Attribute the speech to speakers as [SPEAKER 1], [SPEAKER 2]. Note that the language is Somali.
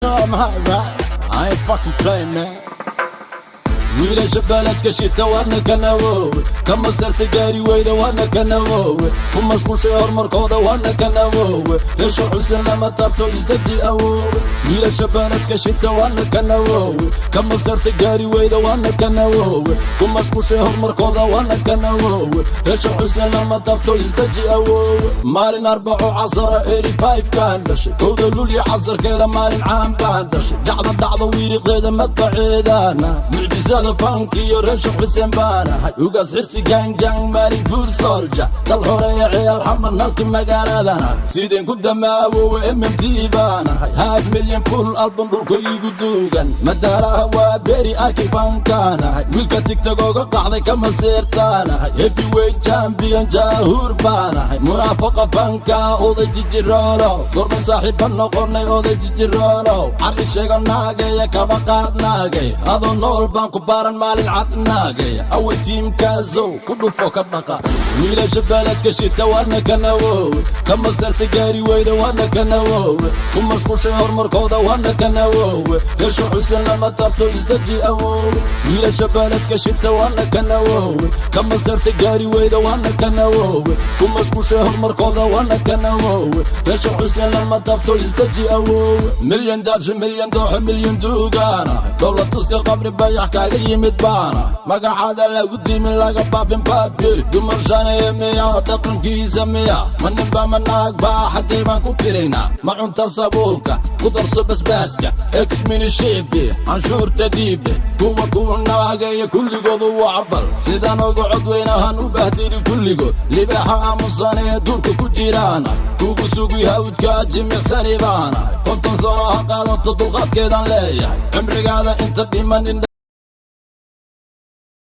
[SPEAKER 1] I'm hot, right? I ain't fucking playing, man. Wiilasha beledka shita waana kanawowe, ka masarta gaari weyda waana kanawowe, ku mashquushay horumarkooda waana kanawowe, Heesha Xuseen lama taabto, isdaji awowe. Wiilasha beledka shita waana kanawowe, ka masarta gaari weyda waana kanawowe, ku mashquushay horumarkooda waana kanawowe, Heesha Xuseen lama taabto, isdaji awowe. Maalin Arbaco casara 85 kaan dhashay, 1da Lulya casarkeeda maalin caan baan dhashay. Jacda dhacda wiiriqdeeda madfaceedaana, mucjisada fanka iyo Reesha Xuseen baanahay. Ugaas Xirsi gang gang, maalin guur solja, dal xoreeya, ciyaal Xamar, nalki magaaladana sideen ku damaawowe. MMT baanahay, half million full album dhulka iigu duugan, madaaraha waa beri arki fankaanahay, wiilka TikTok oga qaxday kama seertaanahay, heavyweight champion jaahuur baanahay, munaafaqa fanka oday jijiroolo, gorba saaxiibba noqonay oday jijiroolo, carri sheego naageya, kaba qaad naagay, adoo nool baan ku baaran maalin cad naagay, away tiimkaasow ku dhufo ka dhaqa. Wiilasha beledka shita waana kanawowe, ka masarta gaari weyda waana kanawowe, ku mashquushay horumarkooda waana kanawowe, Heesha Xuseen lama taabto, isdaji awowe. Wiilasha beledka shita waana kanawowe, ka masarta gaari weyda waana kanawowe, ku mashquushay horumarkooda waana kanawowe, Heesha Xuseen lama taabto, isdaji awowe. Milyan daadsho, milyan dooxo, milyan duugaanahay, dowlad tuska qabri bayax kaaga yimid baanahay, magacaada lagu dimin laga baafin baabiri, dumar shaneeye miya, dhaqankiisa miya, ma ninba ma naag baa, xaggay baan ku tiraynaa? Ma cunta sabuulka ku darso basbaaska, ex minishibi canshuurta dhiibe, kuwa kuwa naagaya kulligoodu waa cabal, sidaan oga codweynahan u bahdiri kulligood, libaaxa aamusanee duurka ku jiraana, kugu sugi hawdka jimicsani baanahay, 50 sano ha qaadato dulqaadkeedaan leeyahay, cimrigaada inta dhiman.